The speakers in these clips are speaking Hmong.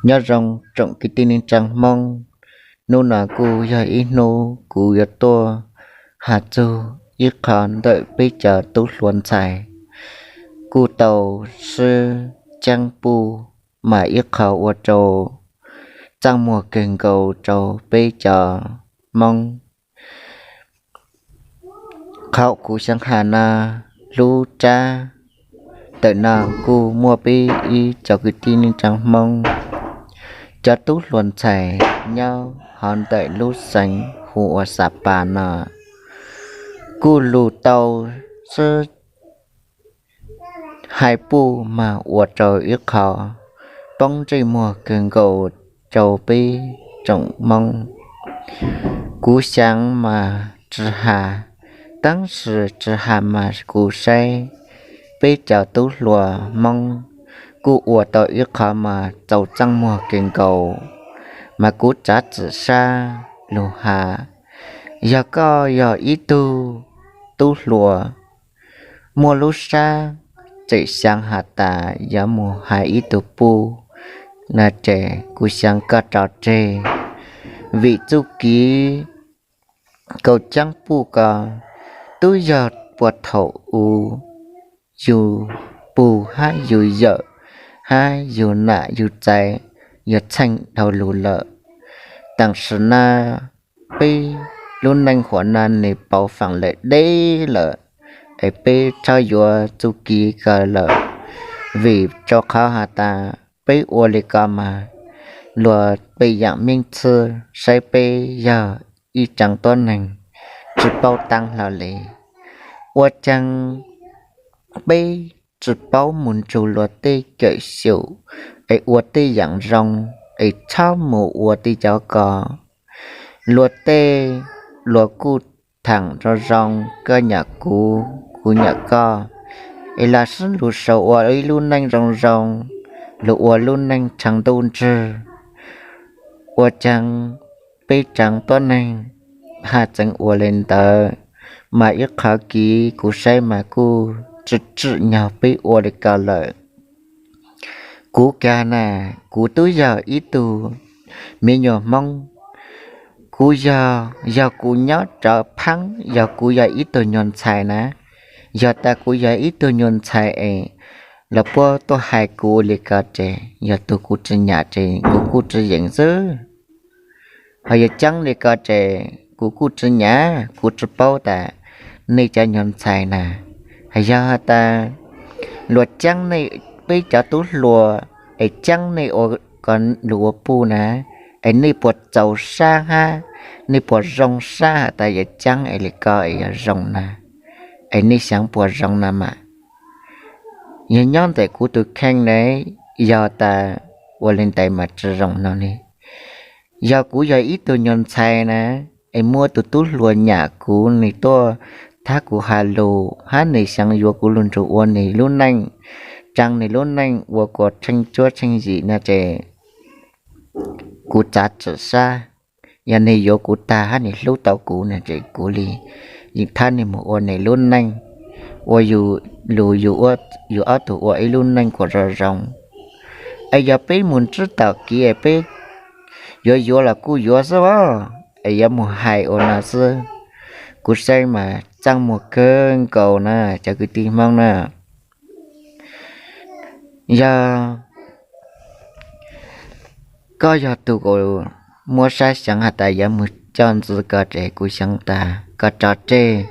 Nyob zoo tsoom kwv tij neej tsaa Hmoob, hnub no kuj yog ib hnub kuv yuav tuaj has txug ib qho ntawm peb cov tub hluas ntxhais kuj tau swb ceeb puj, mas ib qho ua rau txaj muag kawg nkaus rau peb cov Hmoob. Qhov kuv xaav has no, lub tsab ntawm no kuj muaj peb ib cov kwv tij neej tsaa Hmoob, cov tub hluas ntxhais nyob hov ntawm lub xeev hu ua Xav Pas no, kuj lug tau swb hais puj mas ua rau ib qho poob ntsej muag kawg nkaus rau peb tsoom Hmoob. Kuv xaav mas tsi has, tab sis tsi has mas kuv saib peb cov tub hluas Hmoob kuj ua tau ib qho mas txaus txaj muag kawg nkaus, mas kuv txav txim sab lug has. Yog koj yog ib tug tub hluas muaj lub sab tseem xaav has tas yuav mus hais ib tug puj no ces kuv xaav koj tso tseg, vim txuj kev kaus ceeb puj ko tub yog puag thaum u yug pug hab yug yawm hab yug nam yug txaiv yuav txheej dhau lug lawm. Tam sim no peb lub neej huam no nwg pauv faam lawm deb lawm, es peb txhob yuav txuj kev ko lawm, vim rau qhov has tas peb ua le ko mas luag peb yaam meej txhwb saib peb yog ib tsaa tuab neeg tsi paub taab hlo le. Ua caag peb tsi paub mus nrug luag tej kawm xyum es ua tej yaam zoo, es txhob mus ua tej cov ko. Luag tej, luag kuj thaam zoo zoo, koj nyam kuv, kuv nyam koj, es los sib lug sau ua ib lub neej zoo zoo, lug ua lub neej tshaa ntuj ntswg. Ua caag peb tsaa tuab neeg haj tseev ua le ntawd, mas ib qhov kev kuv saib mas kuj tsi tsim nyog peb ua le ko lawm. Kuv kag na, kuv tub yog ib tug me nyuam Hmoob. Kuv yog, yog kuv nyob tsawv phaab, yog kuv yog ib tug nyuag ntxhais na, yog tas kuv yog ib tug nyuag ntxhais es los puab tuaj hais kuv ua le ko ces yog tug kuv tsi nyam ces kuv kuj tsi yeem xwb. Ho yog ceeb le ko ces kuv kuj tsi nyam, kuv tsi paub tas nej cov nyuag ntxhais na, yog has tas luag ceeb nej, peb cov tub hluas, es ceeb nej ua ko lug ua puj na, es nej puas txaus sab hab nej puas zoo sab has tas yog ceeb es le ko es yog zoo na, es nej xaav puas zoo na mas. Yog nyob ntawm kuv tug kheej ne, yog tas ua le ntawd mas tsi zoo no ne. Yog kuv yog ib tug nyuag ntxhais na, es muaj tug tub hluas nyam kuv, nwg tuaj thab kuv has lug hab nwg xaav yuav kuv lug nrug ua nwg lub neej, tsaa nwg lub neej ua kuas tsheej cuab tsheej yim no ces kuv txav tsim sab. Yog nwg yuav kuv tag hab nwg hlub tau kuv no ces kuv le yeem thab nwg mus ua nwg lub neej, ua yus lug yus, yus ob tug ua ib lub neej kuas zoo zoo. Es yog peb mus ntsib tom kev es peb yuav yuav los kuj yuav xwb as, es yuav mus hais ua no xwb. Kuv saib mas txaj muag kawg nkaus na cov kwv tij Hmoob na. Yog koj yog tug muab sab xaav has tas yuav mus coj ntxiv ko ces kuv xaav tas koj tso tseg.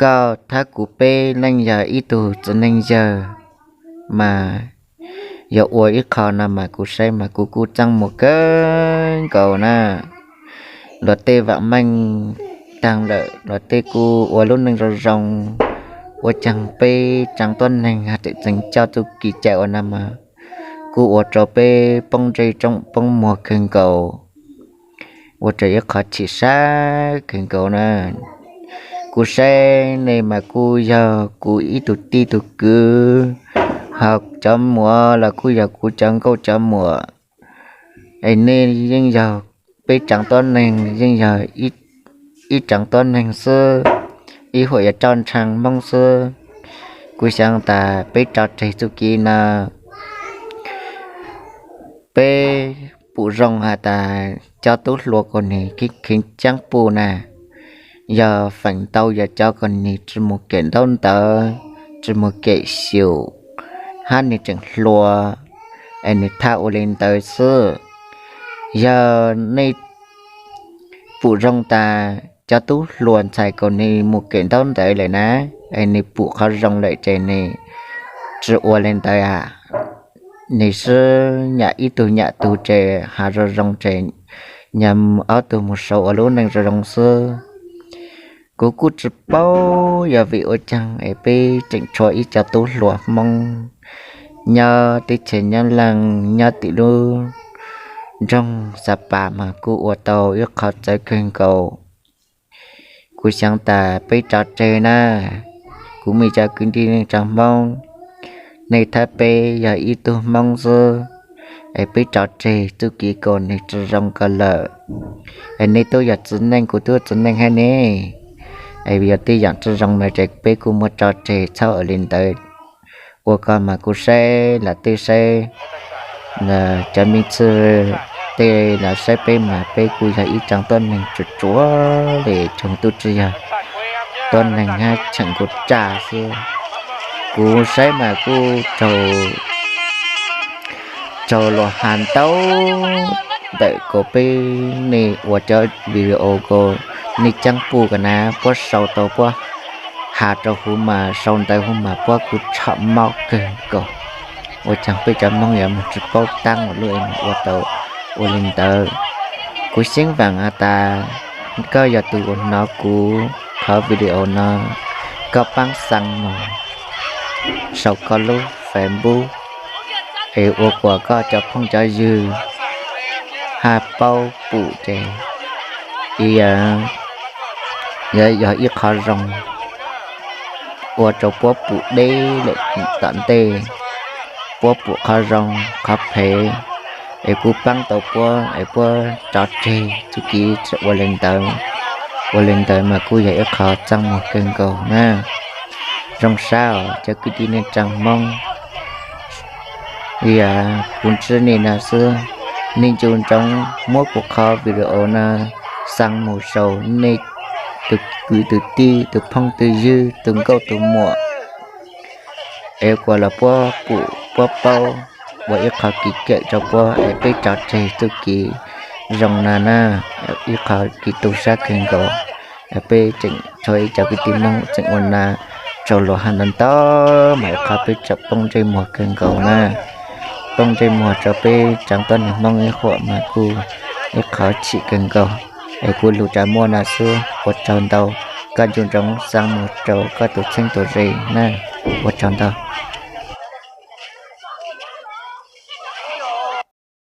Koj thab kuv peb leej yog ib tug txiv neej yawg, mas yog ua ib qho no mas kuv saib mas kuv kuj txaj muag kawg nkaus na. Luag tej vaam meej taag lawm, luag tej kuj ua lub neej zoo zoo, ua caag peb tsaa tuab neeg hab tseem txeev coj txuj kev cai ua no mas kuj ua rau peb poob ntsej poob muag kawg nkaus, ua rau ib qho chim sab kawg nkaus na. Kuv saib nej mas kuj yog kuv ib tug tij tug kwv, ho cov muam los kuj yog kuv cov nkauj cov muam. Es nej yeej yog peb tsaa tuab neeg, yeej yog ib tsaa tuab neeg xwb, ib huam yuav roj ntshee Hmoob xwb. Kuv xaav tas peb tso tseg txuj kev no. Peb pum zoo has tas cov tub hluas Kaus Nig kheev ceeb puj na, yog feem ntau yog cov Kaus Nig tsis mus kem ntaub ntawv, tsis mus kem xyum, hab nwg tseem hluas, es nwg thaj ua li ntawd xwb. Yog nej pum zoo tas cov tub hluas ntxhais Kaus Nig mus kem ntaub ntawv lawm na, es nwg pum qhov zoo lawm ces nwg tsis ua li ntawd a, nwg sib nyam ib tug nyam tug ces has zoo zoo ces nyag ob tug mus sau ua lub neej zoo zoo xwb. Kuv kuj tsis paub yog vim ua caag es peb tseem tshuav ib cov tub hluas Hmoob nyob teb chaws Nyab Laj, nyob tim lub nroog Xa Pas mas kuj ua tau ib qho txawv kawg nkaus. Kuv xaav tas peb tso tseg na, kuv muaj cov kwv tij neej tsaa Hmoob, nej thab peb yog ib tug Hmoob xwb, es peb tso tseg txuj kev Kaus Nig tsi zoo ko lawm. Es nej tub yog txiv neej, kuv tub txiv neej hab ne, es yog tej yaam tsi zoo no ces peb kuj muab tso tseg txhob ua li ntawd. Ua ko mas kuv saib lam tej saib cov me ntxhw tej lam saib peb mas peb kuj yog ib tsaa tuab neeg tsuas tsuav le, tsuas tub tsi yog tuab neeg hab tseem nkaus tsaj xwb. Kuv saib mas kuj raug luag has ntau ntawm Kaus, peb nej ua cov video Kaus, nej ceeb puj ko na, puab sau tau puab has rau huv mas sau ntawv huv mas puab kuj tshom mob kawg nkaus. Ua caag peb cov Hmoob yuav moog tsi paub taab ua lub es moog ua tau ua li ntawd. Kuv xyeeb vaam has tas koj yog tug uas hnov kuv qhov video no, koj paab xaa moog sau koj lub Facebook es ua kuas koj cov phooj cov ywg hab paub pum ces yog ib qho zoo ua rau puab pum deb lawm tom ntej, puab pum qhov zoo qhov phem, es kuj paab tau puab es puab tso tseg txuj kev ua li ntawd. Ua li ntawd mas kuj yog ib qho txaj muag kawg nkaus na. Zoo sab os cov kwv tij neej tsaa Hmoob. Yog kuv ntsib nej no xwb, nej nco ntsoov muab kuv qhov video no xaa mus sau nej tus kwv tus tij, tus phooj tus ywg, tus nkauj tus muam, es kuas los puab pum puab paub ua ib qho kev kawm rau puab es peb tso tseg txuj kev zoo na na, ib qho kev tu sab kawg nkaus. Peb tseem tshuav ib cov kwv tij Hmoob tseem ua na, raug luag has ntau ntau mas ib qho peb tseem poob ntsej muag kawg nkaus na. Poob ntsej muag rau peb tsaa tuab neeg Hmoob ib huam mas kuj ib qho chim kawg nkaus. Es kuv lug tsa muaj no xwb, ua tsaug ntau. Koj nco ntsoov xaa mus rau koj tus txheeb tus ze na. Ua tsaug ntau.